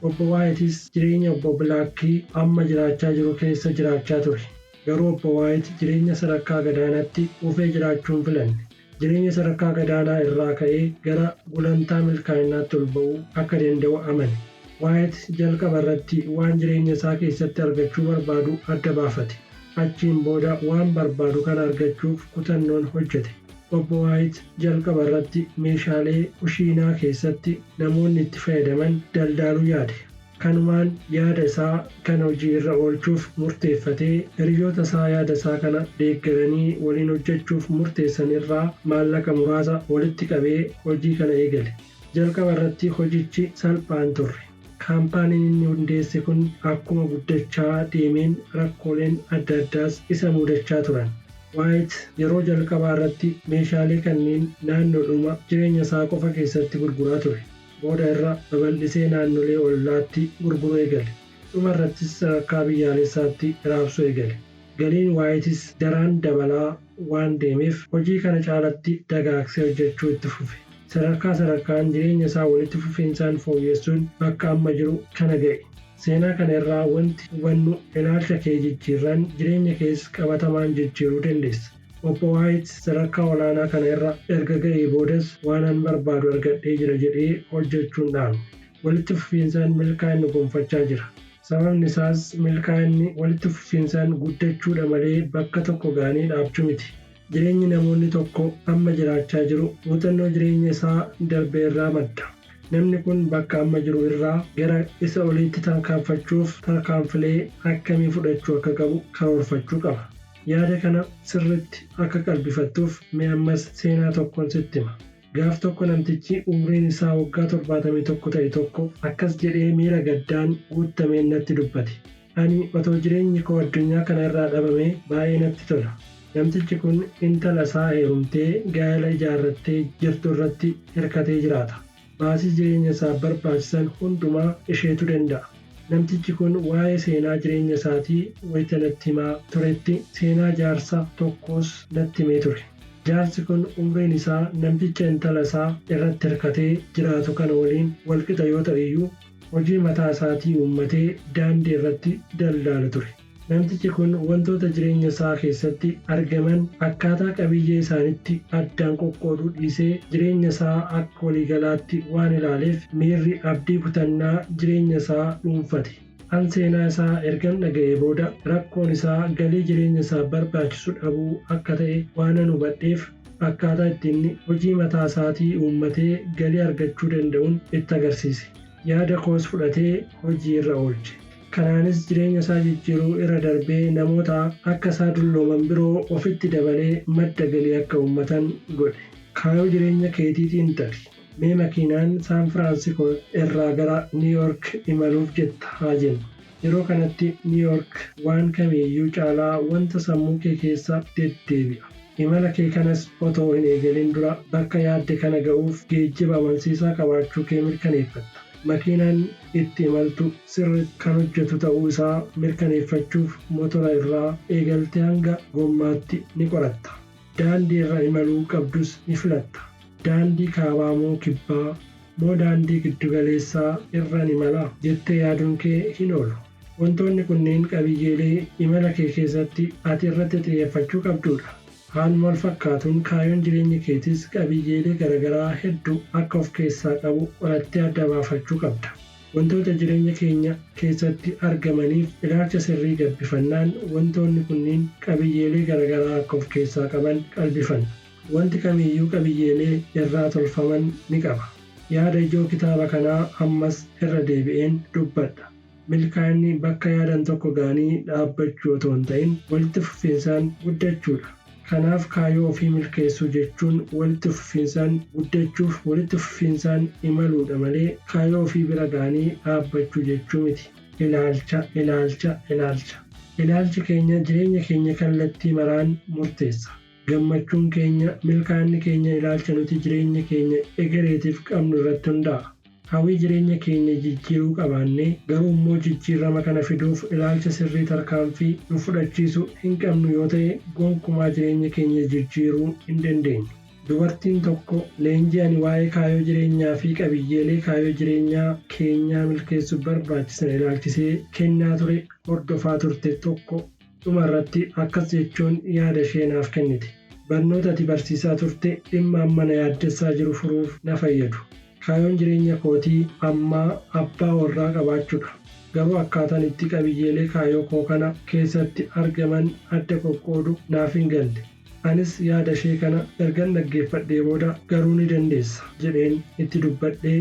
Obbo Waayitis jireenya Obbo Bilaakii amma jiraachaa jiru keessa jiraachaa ture. Garuu Obbo Waayit jireenya sadarkaa gadaanaatti kufee jiraachuu hin filanne. Jireenya sadarkaa gadaanaa irraa ka'ee gara gulantaa milkaa'inaatti ol ba'uu akka danda'u amane. Waayit jalqaba irratti waan jireenya isaa keessatti argachuu barbaadu adda baafate. Achiin booda waan barbaadu kana argachuuf kutannoon hojjete. Obbo Waayit jalqaba irratti meeshaalee kushiinaa keessatti namoonni itti fayyadaman daldaaluu yaade. Kanumaan yaada isaa kana hojii irra oolchuuf murteeffatee hiriyoota isaa yaada isaa kana deeggaranii waliin hojjechuuf murteessan irraa maallaqa muraasa walitti qabee hojii kana eegale. Jalqaba irratti hojichi salphaa hin turre. Kaampaaniin inni hundeesse kun akkuma guddachaa deemeen rakkooleen adda addaas isa mudachaa turan. Waayit yeroo jalqabaa irratti meeshaalee kanneen naannoodhuma jireenya isaa qofa keessatti gurguraa ture. Booda irra babal'isee naannolee ollaatti gurguruu eegale. Dhuma irrattis sadarkaa biyyaalessaatti raabsuu eegale. Galiin Waayitis daraan dabalaa waan deemeef hojii kana caalatti dagaagsee hojjechuu itti fufe. Sadarkaa sadarkaan jireenya isaa walitti fufiinsaan fooyyessuun bakka amma jiru kana ga'e. Seenaa kana irraa wanti hubannu ilaalcha kee jijjiirraan jireenya kees qabatamaan jijjiiruu dandeessa. Obbo Waayit sadarkaa olaanaa kana irra erga ga'ee boodas waanan barbaadu argadhee jira jedhee hojjechuu hin dhaabne. Walitti fufiinsaan milkaa'inni gonfachaa jira. Sababni isaas milkaa'inni walitti fufiinsaan guddachuudha malee bakka tokko ga'anii dhaabchuu miti. Jireenyi namoonni tokko amma jiraachaa jiru muuxannoo jireenya isaa darbe irraa madda. Namni kun bakka amma jiru irraa gara isa oliitti tarkaanfachuuf tarkaanfilee akkamii fudhachuu akka qabu karoorfachuu qaba. Yaada kana sirriitti akka qalbifattuuf mee ammas seenaa tokkon sitti hima. Gaaf tokko namtichi umriin isaa waggaa 71 ta'e tokko akkas jedhee miira gaddaan guuttameen natti dubbate. Ani otoo jireenyi koo addunyaa kana irraa dhabamee baay'ee natti tola. Namtichi kun intala isaa heerumtee gaa'ela ijaarrattee jirtu irratti hirkatee jiraata. Baasii jireenya isaaf barbaachisan hundumaa isheetu danda'a. Namtichi kun waa'ee seenaa jireenya isaatii wayita natti himaa turetti seenaa jaarsa tokkoos natti himee ture. Jaarsi kun umriin isaa namticha intala isaa irratti hirkatee jiraatu kana waliin walqixa yoo ta'e iyyuu hojii mataa isaatii uummatee daandii irratti daldaala ture. Namtichi kun wantoota jireenya isaa keessatti argaman akkaataa qabiyyee isaanitti addaan qoqqooduu dhiisee jireenya isaa akka waliigalaatti waan ilaaleef miirri abdii kutannaa jireenya isaa dhuunfate. An seenaa isaa ergan dhaga'ee booda rakkoon isaa galii jireenya isaaf barbaachisu dhabuu akka ta'e waanan hubadheef akkaataa itti inni hojii mataa isaatii uummatee galii argachuu danda'un itti agarsiise. Yaada koos fudhatee hojii irra oolche. Kanaanis jireenya isaa jijjiiruu irra darbee namoota akka isaa dullooman biroo ofitti dabalee madda galii akka uummatan godhe. Kaayoo jireenya keetii xiinxali. Mee makiinaan Saan Firaansiko irraa gara Niiw Yoork imaluuf jetta haa jennu. Yeroo kanatti Niiw Yoork waan kamiiyyuu caalaa wanta sammuu kee keessa deddeebi'a. Imala kee kanas otoo hin eegalin dura bakka yaadde kana ga'uuf geejjiba amansiisaa qabaachuu kee mirkaneeffatta. Makiinaan itti imaltu sirriitti kan hojjetu ta'uu isaa mirkaneeffachuuf motora irraa eegaltee hanga gommaatti ni qoratta. Daandii irra imaluu qabdus ni filatta. Daandii kaabaa moo kibbaa, moo daandii giddugaleessaa irran imala? jettee yaaduun kee hin oolu. Wantoonni kunneen qabiyyeelee imala kee keessatti ati irratti xiyyeeffachuu qabduudha. Haaluma wal fakkaatuun kaayyoon jireenya keetiis qabiyyeelee garagaraa hedduu akka of keessaa qabu qorattee adda baafachuu qabda. Wantoota jireenya keenya keessatti argamaniif ilaalcha sirrii gabbifannaan wantoonni kunniin qabiyyeelee garagaraa akka of keessaa qaban qalbifanna. Wanti kamiyyuu qabiyyeelee irraa tolfaman ni qaba. Yaada ijoo kitaaba kanaa ammas irra deebi'een dubbadha. Milkaa'inni bakka yaadan tokko ga'anii dhaabbachuu otoo hin ta'in walitti fufiinsaan guddachuudha. Kanaaf kaayyoo ofii milkeessuu jechuun walitti fufiinsaan guddachuuf walitti fufiinsaan imaluudha malee kaayyoo ofii bira ga'anii dhaabbachuu jechuu miti. Ilaalcha, ilaalcha, ilaalcha. Ilaalchi keenya jireenya keenya kallattii maraan murteessa. Gammachuun keenya, milkaa'inni keenya ilaalcha nuti jireenya keenya egereetiif qabnu irratti hundaa'a. Hawwii jireenya keenya jijjiiruu qabaannee garuu immoo jijjiirama kana fiduuf ilaalcha sirrii tarkaanfii nu fudhachiisu hin qabnu yoo ta'e gonkumaa jireenya keenya jijjiiruu hin dandeenyu. Dubartiin tokko leenjii ani waa'ee kaayyoo jireenyaa fi qabiyyeelee kaayyoo jireenyaa keenyaa milkeessuuf barbaachisan ilaalchisee kennaa ture hordofaa turte tokko dhuma irratti akkas jechuun yaada ishee naaf kennite. Barnoota ati barsiisaa turte dhimma amma na yaaddessaa jiru furuuf na fayyadu. Kaayyoon jireenya kootii ammaa abbaa warraa qabaachuudha. Garuu akkaataan itti qabiyyeelee kaayyoo koo kana keessatti argaman adda qoqqoodu naaf hin galle. Anis yaada ishee kana ergan dhaggeeffadhee booda garuu ni dandeessa jedheen itti dubbadhee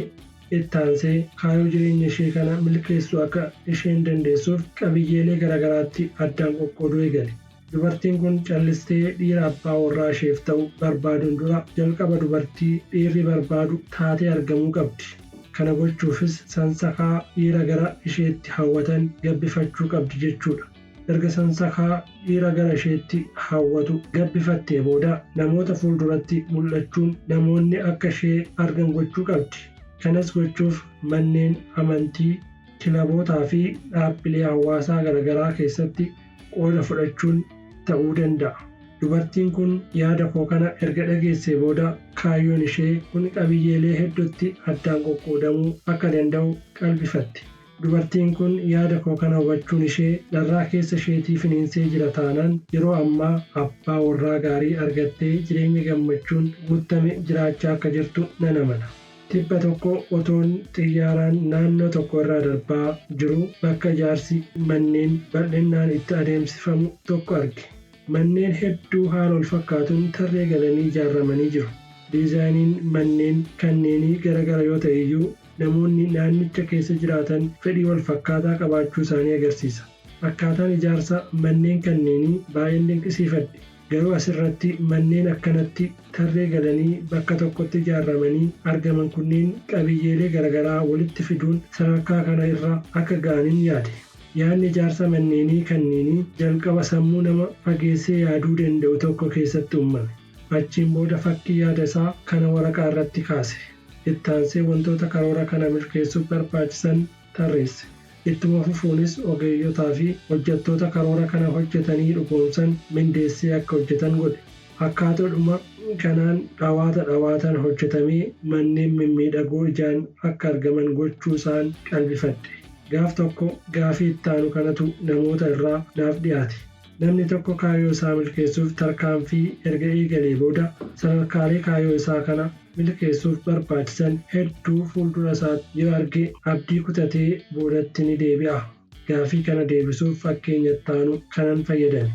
ittaansee kaayyoo jireenya ishee kana milkeessuu akka isheen dandeessuuf qabiyyeelee garagaraatti addaan qoqqooduu eegale. Dubartiin kun callistee dhiira abbaa warraa isheef ta'u barbaaduun dura jalqaba dubartii dhiirri barbaadu taatee argamuu qabdi. Kana gochuufis sansakaa dhiira gara isheetti hawwatan gabbifachuu qabdi jechuudha. Erga sansakaa dhiira gara isheetti hawwatu gabbifattee booda namoota fuulduratti mul'achuun namoonni akka ishee argan gochuu qabdi. Kanas gochuuf manneen amantii, kilabootaa fi dhaabbilee hawaasaa garagaraa keessatti qooda fudhachuun ta'uu danda'a. Dubartiin kun yaada koo kana erga dhageessee booda kaayyoon ishee kun qabiyyeelee hedduutti addaan qoqqoodamuu akka danda'u qalbifatte. Dubartiin kun yaada koo kana hubachuun ishee dharraa keessa isheetii finiinsee jira taanaan yeroo ammaa abbaa warraa gaarii argattee jireenya gammachuun guutame jiraachaa akka jirtu nan amana. Tibba tokko otoon xiyyaaraan naannoo tokko irraa darbaa jiruu bakka ijaarsi manneen bal'innaan itti adeemsifamu tokko arge. Manneen hedduu haala wal fakkaatuun tarree galanii ijaarramanii jiru. Diizaayiniin manneen kanneenii garagara yoo ta'e iyyuu namoonni naannicha keessa jiraatan fedhii wal fakkaataa qabaachuu isaanii agarsiisa. Akkaataan ijaarsa manneen kanneenii baay'een dinqisiifadhe. Garuu asirratti manneen akkanatti tarree galanii bakka tokkotti ijaarramanii argaman kunneen qabiyyeelee garagaraa walitti fiduun sadarkaa kana irra akka ga'anin yaade. Yaadni ijaarsa manneenii kanneenii jalqaba sammuu nama fageessee yaaduu danda'u tokko keessatti uumame. Achiin booda fakkii yaada isaa kana waraqaa irratti kaase. Ittaansee wantoota karoora kana milkeessuuf barbaachisan tarreesse. Ittuma fufuunis ogeeyyotaa fi hojjettoota karoora kana hojjetanii dhugoomsan mindeessee akka hojjetan godhe. Akkaataadhuma kanaan dhawaata dhawaataan hojjetamee manneen mimmiidhagoo ijaan akka argaman gochuu isaan qalbifadhe. Gaaf tokko gaafii ittaanu kanatu namoota irraa naaf dhiyaate. Namni tokko kaayyoo isaa milkeessuuf tarkaanfii erga eegalee booda sadarkaalee kaayyoo isaa kana milkeessuuf barbaachisan hedduu fuuldura isaatti yoo arge abdii kutatee boodatti ni deebi'a. Gaafii kana deebisuuf fakkeenya ittaanu kanan fayyadame.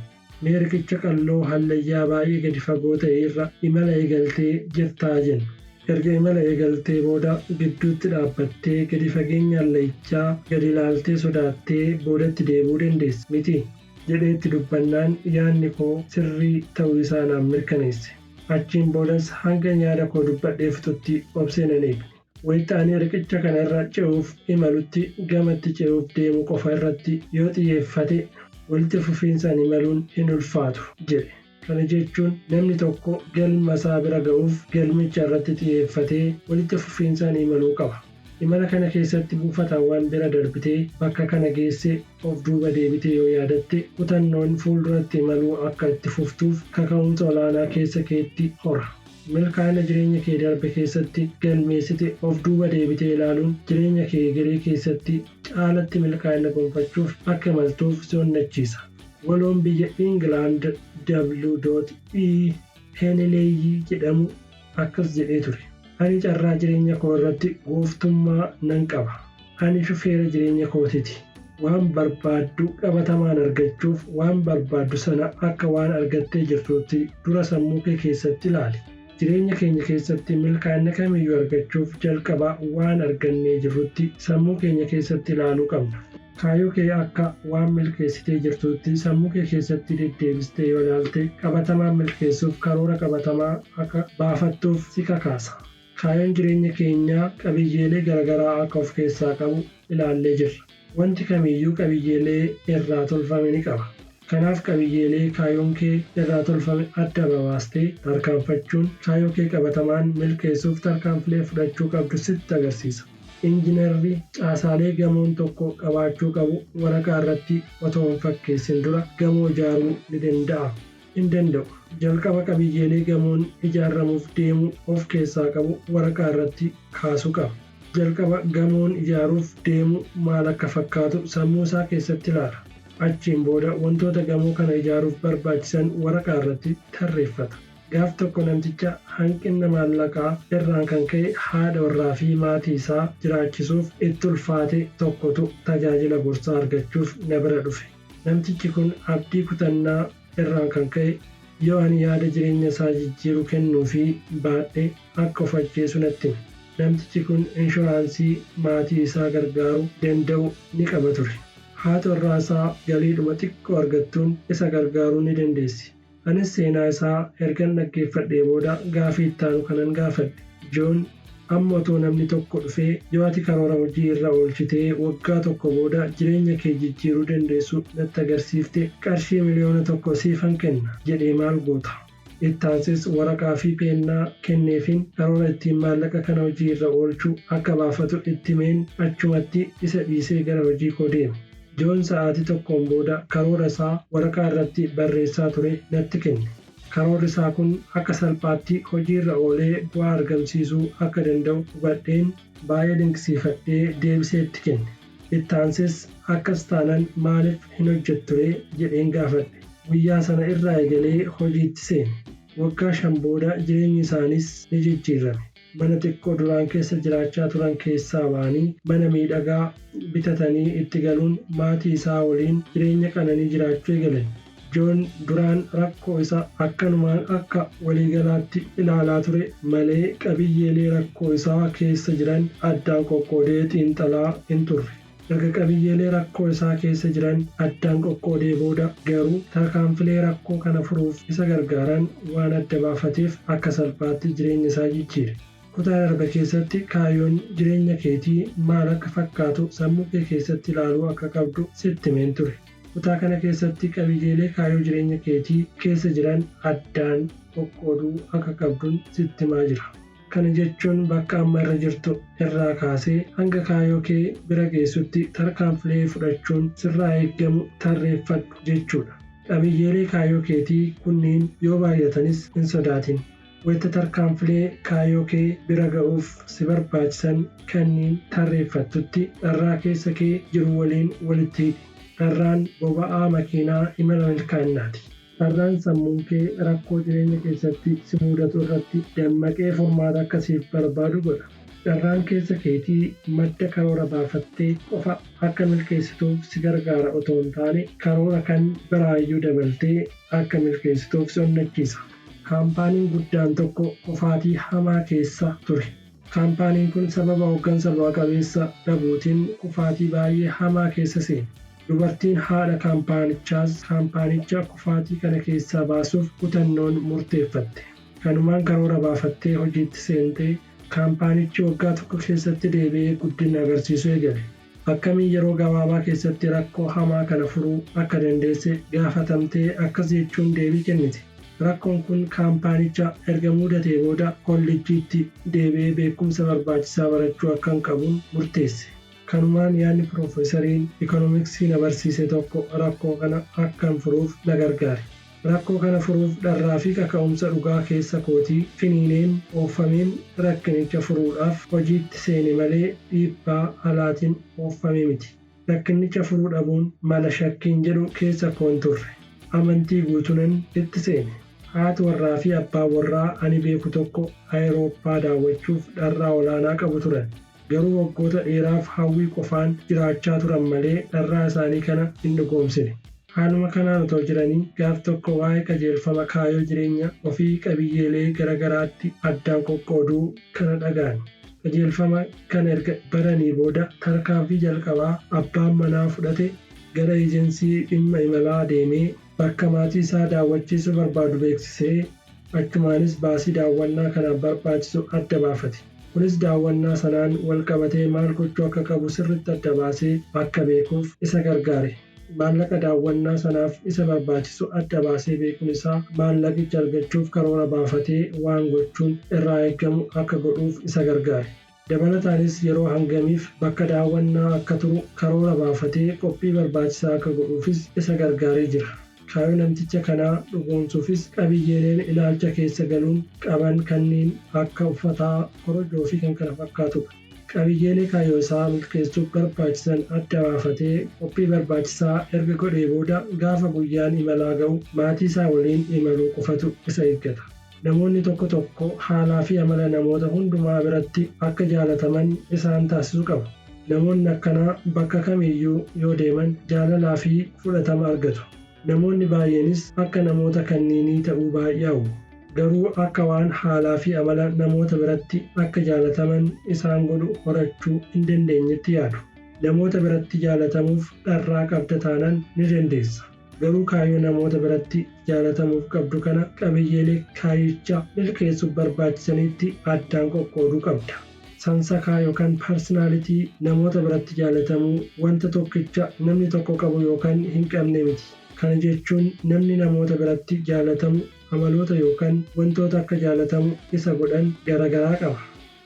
Mee riqicha qalloo hallayyaa baay'ee gadi fagoo ta'e irra imala eegaltee jirtaa jennu. Erga imala eegaltee booda gidduutti dhaabbattee gadi fageenya hallayichaa gadi ilaaltee sodaattee boodatti deebi'uu dandeessa mitii? Jedhee itti dubbannaan yaadni koo sirrii ta'uu isaa naaf mirkaneesse. Achiin boodas hangan yaada koo dubbadhee fixutti obsee nan eegne. Wayita ani riqicha kana irra ce'uuf imalutti gamatti ce'uuf deemu qofa irratti yoo xiyyeeffate walitti fufiinsaan imaluun hin ulfaatu jedhe. Kana jechuun namni tokko galma isaa bira ga'uuf galmicha irratti xiyyeeffatee walitti fufiinsaan imaluu qaba. Imala kana keessatti buufatawwan bira darbitee bakka kana geesse of duuba deebitee yoo yaadatte kutannoon fuulduratti imaluu akka itti fuftuuf kaka'umsa olaanaa keessa keetti hora. Milkaa'ina jireenya kee darbe keessatti galmeessite of duuba deebitee ilaaluun jireenya kee egeree keessatti caalatti milkaa'ina gonfachuuf akka imaltuuf si onnachiisa. Waloon biyya Ingilaand W. E. Heeneleeyii jedhamu akkas jedhee ture. Ani carraa jireenya koo irratti gooftummaa nan qaba. Ani shufeera jireenya kootiiti. Waan barbaaddu qabatamaan argachuuf waan barbaaddu sana akka waan argattee jirtuutti dura sammuu kee keessatti ilaali. Jireenya keenya keessatti milkaa'ina kamiyyuu argachuuf jalqaba waan argannee jirrutti sammuu keenya keessatti ilaaluu qabna. Kaayyoo kee akka waan milkeessitee jirtuutti sammuu kee keessatti deddeebistee yoo ilaalte qabatamaan milkeessuuf karoora qabatamaa akka baafattuuf si kakaasa. Kaayyoon jireenya keenyaa qabiyyeelee garaagaraa akka of keessaa qabu ilaallee jirra. Wanti kamiyyuu qabiyyeelee irraa tolfame ni qaba. Kanaaf qabiyyeelee kaayyoon kee irraa tolfame adda babaastee tarkaanfachuun kaayyoo kee qabatamaan milkeessuuf tarkaanfilee fudhachuu qabdu sitti agarsiisa. Injiinarri caasaalee gamoon tokko qabaachuu qabu waraqaa irratti otoo hin fakkeessin dura gamoo ijaaruu ni danda'a. Hin danda'u. Jalqaba qabiyyeelee gamoon ijaaramuuf deemu of keessaa qabu waraqaa irratti kaasuu qaba. Jalqaba gamoon ijaaruuf deemu maal akka fakkaatu sammuu isaa keessatti ilaala. Achiin booda wantoota gamoo kana ijaaruuf barbaachisan waraqaa irratti tarreeffata. Gaaf tokko namticha hanqina maallaqaa irraan kan ka'e haadha warraa fi maatii isaa jiraachisuuf itti ulfaate tokkotu tajaajila gorsaa argachuuf na bira dhufe. Namtichi kun abdii kutannaa irraan kan ka'e yoo ani yaada jireenya isaa jijjiiru kennuufii baadhe akka of ajjeesu natti hime. Namtichi kun inshuraansii maatii isaa gargaaruu danda'u ni qaba ture. Haati warraa isaa galiidhuma xiqqoo argattuun isa gargaaruu ni dandeessi. Anis seenaa isaa ergan dhaggeeffadhee booda gaafii ittaanu kanan gaafadhe. Joon, amma otoo namni tokko dhufee yoo ati karoora hojii irra oolchitee waggaa tokko booda jireenya kee jijjiiruu dandeessu natti agarsiifte qarshii 1,000,000 siifan kenna jedhee maal goota? Ittaansees waraqaa fi peennaa kenneefiin karoora ittiin maallaqa kana hojii irra oolchu akka baafatu itti himeen achumatti isa dhiisee gara hojii koo deeme. Joon sa'aatii tokkoon booda karoora isaa waraqaa irratti barreessaa ture natti kenne. Karoorri isaa kun akka salphaatti hojiirra oolee bu'aa argamsiisuu akka danda'u hubadheen baay'ee dinqisiifadhee deebisee itti kenne. Ittaansees akkas taanaan maaliif hin hojjetturee jedheen gaafadhe. Guyyaa sana irraa eegalee hojiitti seene. Waggaa 5 booda jireenyi isaaniis ni jijjiirame. Mana xiqqoo duraan keessa jiraachaa turan keessaa ba'anii mana miidhagaa bitatanii itti galuun maatii isaa waliin jireenya qananii jiraachuu eegalan. Joon duraan rakkoo isa akkanumaan akka waliigalaatti ilaalaa ture malee qabiyyeelee rakkoo isaa keessa jiran addaan qoqqoodee xiinxalaa hin turre. Erga qabiyyeelee rakkoo isaa keessa jiran addaan qoqqoodee booda garuu tarkaanfilee rakkoo kana furuuf isa gargaaran waan adda baafateef akka salphaatti jireenya isaa jijjiire. Kutaa darbe keessatti kaayyoon jireenya keetii maal akka fakkaatu sammuu kee keessatti ilaaluu akka qabdu sitti himeen ture. Kutaa kana keessatti qabiyyeelee kaayyoo jireenya keetii keessa jiran addaan qoqqooduu akka qabduun sitti himaa jira. Kana jechuun bakka amma irra jirtu irraa kaasee hanga kaayyoo kee bira geessutti tarkaanfilee fudhachuun sirraa eeggamu tarreeffadhu jechuudha. Qabiyyeelee kaayyoo keetii kunniin yoo baay'atanis hin sodaatin. Wayita tarkaanfilee kaayyoo kee bira ga'uuf si barbaachisan kanniin tarreeffattutti dharraa keessa kee jiru waliin walitti hidhi. Dharraan boba'aa makiinaa imala milkaa'inaati. Dharraan sammuun kee rakkoo jireenya keessatti si mudatu irratti dammaqee furmaata akka siif barbaadu godha. Dharraan keessa keetii madda karoora baafattee qofa akka milkeessituuf si gargaara otoo hin taane karoora kan biraayyuu dabaltee akka milkeessituuf si onnachiisa. Kaampaaniin guddaan tokko kufaatii hamaa keessa ture. Kaampaaniin kun sababa hoggansa bu'a qabeessa dhabuutiin kufaatii baay'ee hamaa keessa seene. Dubartiin haadha kaampaanichaas kaampaanicha kufaatii kana keessaa baasuuf kutannoon murteeffatte. Kanumaan karoora baafattee hojiitti seentee kaampaanichi waggaa tokko keessatti deebi'ee guddina agarsiisuu eegale. Akkamiin yeroo gabaabaa keessatti rakkoo hamaa kana furuu akka dandeesse gaafatamtee akkas jechuun deebii kennite. Rakkoon kun kaampaanicha erga mudatee booda kolleejjiitti deebi'ee beekumsa barbaachisaa barachuu akkan qabuun murteesse. Kanumaan yaadni piroofeesariin ikoonomiksii na barsiise tokko rakkoo kana akkan furuuf na gargaare. Rakkoo kana furuuf dharraa fi kaka'umsa dhugaa keessa kootii finiineen ooffameen rakkinicha furuudhaaf hojiitti seene malee dhiibbaa alaatiin ooffame miti. Rakkinnicha furuu dhabuun mala shakkiin jedhu keessa koo hin turre. Amantii guutuunan itti seene. Haati warraa fi abbaan warraa ani beeku tokko Ayirooppaa daawwachuuf dharraa olaanaa qabu turan. Garuu waggoota dheeraaf hawwii qofaan jiraachaa turan malee dharraa isaanii kana hin dhugoomsine. Haaluma kanaan otoo jiranii gaaf tokko waa'ee qajeelfama kaayoo jireenya ofii qabiyyeelee garagaraatti addaan qoqqooduu kana dhaga'an. Qajeelfama kana erga baranii booda tarkaanfii jalqabaa abbaan manaa fudhate gara ejensii dhimma imalaa deemee bakka maatii isaa daawwachiisuu barbaadu beeksisee achumaanis baasii daawwannaa kanaaf barbaachisu adda baafate. Kunis daawwannaa sanaan walqabatee maal gochuu akka qabu sirriitti adda baasee akka beekuuf isa gargaare. Maallaqa daawwannaa sanaaf isa barbaachisu adda baasee beekuun isaa maallaqicha argachuuf karoora baafatee waan gochuun irraa eegamu akka godhuuf isa gargaare. Dabalataanis yeroo hangamiif bakka daawwannaa akka turu karoora baafatee qophii barbaachisaa akka godhuufis isa gargaaree jira. Kaayyoo namticha kanaa dhugoomsuufis qabiyyeeleen ilaalcha keessa galuun qaban kanneen akka uffataa, korojoo fi kan kana fakkaatudha. Qabiyyeelee kaayyoo isaa milkeessuuf barbaachisan adda baafatee qophii barbaachisaa erga godhee booda gaafa guyyaan imalaa ga'u maatii isaa waliin imaluu qofatu isa eeggata. Namoonni tokko tokko haalaa fi amala namoota hundumaa biratti akka jaalataman isaan taasisu qabu. Namoonni akkanaa bakka kamiyyuu yoo deeman jaalalaa fi fudhatama argatu. Namoonni baay'eenis akka namoota kanneenii ta'uu baay'ee hawwu. Garuu akka waan haalaa fi amala namoota biratti akka jaalataman isaan godhu horachuu hin dandeenyetti yaadu. Namoota biratti jaalatamuuf dharraa qabda taanaan ni dandeessa. Garuu kaayyoo namoota biratti jaalatamuuf qabdu kana qabiyyeelee kaayyicha milkeessuuf barbaachisanitti addaan qoqqooduu qabda. Sansakaa yookaan personality namoota biratti jaalatamuu wanta tokkicha namni tokko qabu yookaan hin qabne miti. Kana jechuun namni namoota biratti jaalatamu amaloota yookaan wantoota akka jaalatamu isa godhan garagaraa qaba.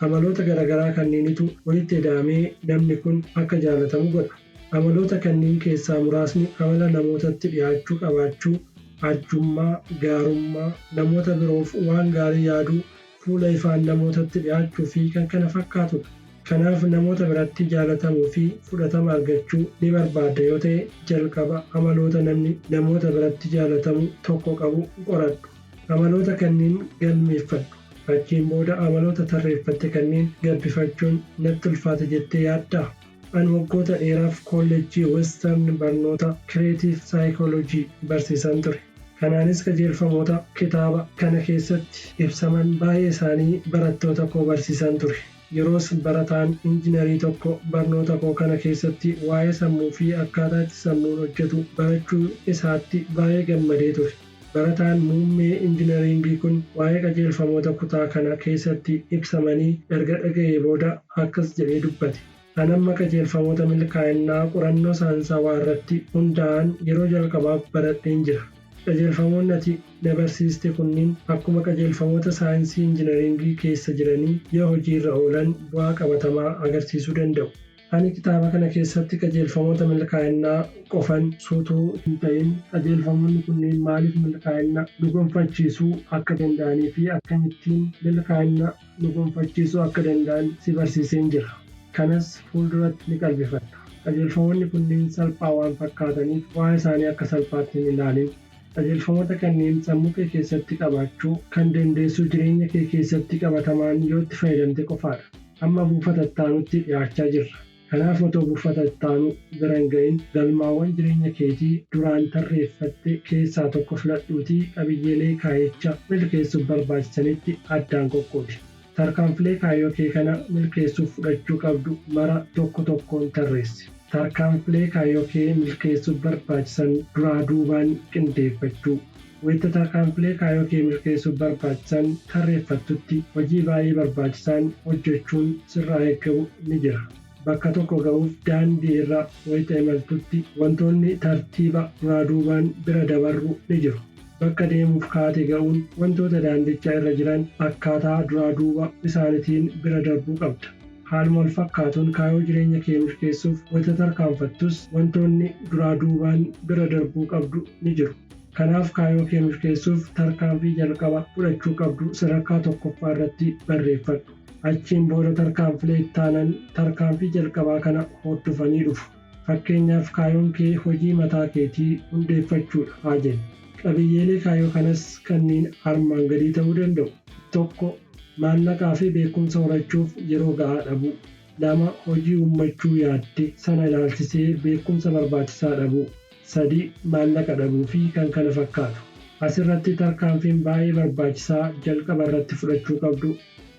Amaloota garagaraa kanneenitu walitti ida'amee namni kun akka jaalatamu godha. Amaloota kanneen keessaa muraasni amala namootatti dhiyaachuu qabaachuu, arjummaa, gaarummaa, namoota biroof waan gaarii yaaduu, fuula ifaan namootatti dhiyaachuu fi kan kana fakkaatudha. Kanaaf namoota biratti jaalatamuu fi fudhatama argachuu ni barbaadda yoo ta'e jalqaba amaloota namni namoota biratti jaalatamu tokko qabu qoradhu. Amaloota kanneen galmeeffadhu. Achiin booda amaloota tarreeffatte kanneen gabbifachuun natti ulfaata jettee yaaddaa? Ani waggoota dheeraaf kolleejjii Western barnoota Creative Psychology barsiisan ture. Kanaanis qajeelfamoota kitaaba kana keessatti ibsaman baay'ee isaanii barattoota koo barsiisan ture. Yeroos barataan injiinarii tokko barnoota koo kana keessatti waa'ee sammuu fi akkaataa itti sammuun hojjetu barachuu isaatti baay'ee gammadee ture. Barataan muummee injiinaringii kun waa'ee qajeelfamoota kutaa kana keessatti ibsamanii erga dhaga'ee booda akkas jedhee dubbate. Ani amma qajeelfamoota milkaa'inaa qorannoo saayinsawaa irratti hundaa'an yeroo jalqabaaf baradheen jira. Qajeelfamoonni ati na barsiiste kunniin akkuma qajeelfamoota saayinsii injiinaringii keessa jiranii yoo hojiirra oolan bu'aa qabatamaa agarsiisuu danda'u. Ani kitaaba kana keessatti qajeelfamoota milkaa'inaa qofan suutuu hin ta'in qajeelfamoonni kunneen maaliif milkaa'ina nu gonfachiisuu akka danda'anii fi akkamittiin milkaa'ina nu gonfachiisuu akka danda'an si barsiiseen jira. Kanas fuulduratti ni qalbifadha. Qajeelfamoonni kunneen salphaa waan fakkaataniif waa'ee isaanii akka salphaatti hin ilaalin. Qajeelfamoota kanneen sammuu kee keessatti qabaachuu kan dandeessu jireenya kee keessatti qabatamaan yoo itti fayyadamte qofaadha. Amma buufata itti dhiyaachaa jirra. Kanaaf otoo buufata ittaanu bira hin ga'iin galmaawwan jireenya keetii duraan tarreeffatte keessaa tokko filadhuutii qabiyyeelee kaayyicha milkeessuuf barbaachisanitti addaan qoqqoodi. Tarkaanfilee kaayyoo kee kana milkeessuuf fudhachuu qabdu mara tokko tokkoon tarreessi. Tarkaanfilee kaayyoo kee milkeessuuf barbaachisan duraa duubaan qindeeffachuu. Wayita tarkaanfilee kaayyoo kee milkeessuuf barbaachisan tarreeffattutti hojii baay'ee barbaachisaan hojjechuun sirraa eegamu ni jira. Bakka tokko ga'uuf daandii irra wayita imaltutti wantoonni tartiiba duraa duubaan bira dabarru ni jiru. Bakka deemuuf kaate ga'uun wantoota daandicha irra jiran akkaataa duraa duuba isaaniitiin bira darbuu qabda. Haaluma wal fakkaatuun kaayyoo jireenya kee milkeessuuf wayita tarkaanfattus wantoonni duraa duubaan bira darbuu qabdu ni jiru. Kanaaf kaayyoo kee milkeessuuf tarkaanfii jalqaba fudhachuu qabdu sadarkaa tokkoffaa irratti barreeffadhu. Achiin booda tarkaanfilee ittaanan tarkaanfii jalqabaa kana hordofanii dhufu. Fakkeenyaaf, kaayoon kee hojii mataa keetii hundeeffachuudha haa jennu. Qabiyyeelee kaayyoo kanas kanneen armaan gadii ta'uu danda'u. 1, Maallaqaa fi beekumsa horachuuf yeroo ga'aa dhabuu. 2, Hojii uummachuu yaadde sana ilaalchisee beekumsa barbaachisaa dhabuu. 3, Maallaqa dhabuu fi kan kana fakkaatu. Asirratti tarkaanfiin baay'ee barbaachisaa jalqaba irratti fudhachuu qabdu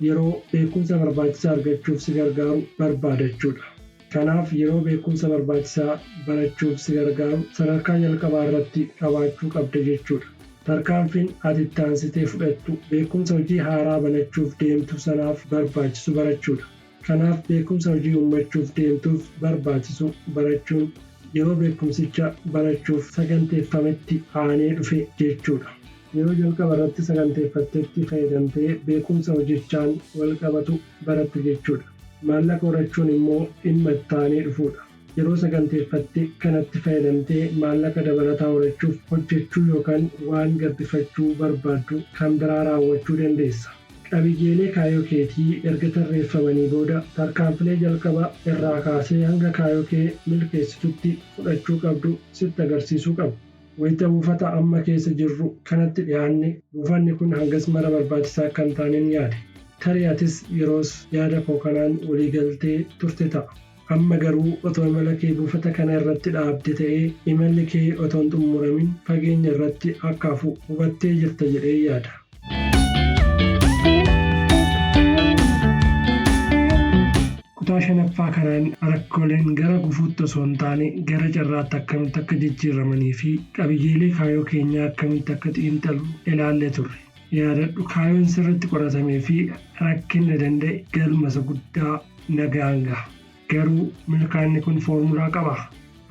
yeroo beekumsa barbaachisaa argachuuf si gargaaru barbaadachuudha. Kanaaf yeroo beekumsa barbaachisaa barachuuf si gargaaru sadarkaa jalqabaa irratti qabaachuu qabda jechuudha. Tarkaanfiin ati itti aansitee fudhattu beekumsa hojii haaraa banachuuf deemtu sanaaf barbaachisu barachuudha. Kanaaf beekumsa hojii uummachuuf deemtuuf barbaachisu barachuun yeroo beekumsicha barachuuf saganteeffametti aanee dhufe jechuudha. Yeroo jalqaba irratti saganteeffattetti fayyadamtee beekumsa hojichaan walqabatu baratte jechuudha. Maallaqa horachuun immoo dhimma itti aanee dhufuudha. Yeroo saganteeffatte kanatti fayyadamtee maallaqa dabalataa horachuuf hojjechuu yookaan waan gabbifachuu barbaaddu kan biraa raawwachuu dandeessa. Qabiyyeelee kaayyoo keetii erga tarreeffamanii booda, tarkaanfilee jalqaba irraa kaasee hanga kaayyoo kee milkeessitutti fudhachuu qabdu sitti agarsiisuu qabu. Wayita buufata amma keessa jirru kanatti dhiyaanne, buufanni kun hangas mara barbaachisaa akka hin taanen yaade. Tarii atis yeroos yaada koo kanaan walii galtee turte ta'a. Amma garuu otoo imala kee buufata kana irratti dhaabde ta'ee, imalli kee otoo hin xummuramin fageenya irratti akka hafu hubattee jirta jedheen yaada. Kutaa shanaffaa kanaan rakkooleen gara gufuutti osoo hin taane gara carraatti akkamitti akka jijjiiramanii fi qabiyyeelee kaayyoo keenyaa akkamitti akka xiinxallu ilaallee turre. Yaadadhu, kaayoon sirriitti qoratamee fi rakkina danda'e galma isa guddaa nagaan gaha. Garuu milkaa'inni kun foormulaa qabaa?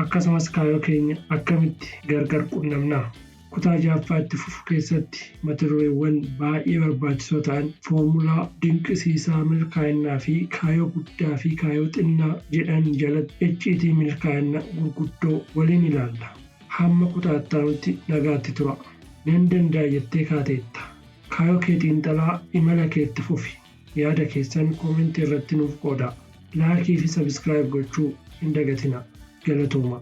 Akkasumas kaayyoo keenya akkamitti gargar qunnamnaa? Kutaa ja'affaa itti fufu keessatti mata dureewwan baay'ee barbaachisoo ta'an foormulaa dinqisiisaa milkaa'innaa fi kaayyoo guddaa fi kaayyoo xinnaa jedhan jalatti icciitii milkaa'ina gurguddoo waliin ilaalla. Hamma kutaa itti aanutti nagaatti turaa. Nan danda'a jettee kaateetta. Kaayyoo kee xiinxalaa imala kee itti fufi. Yaada keessan koomentii irratti nuuf qoodaa. Like fi subscribe gochuu hin dagatinaa. Galatoomaa.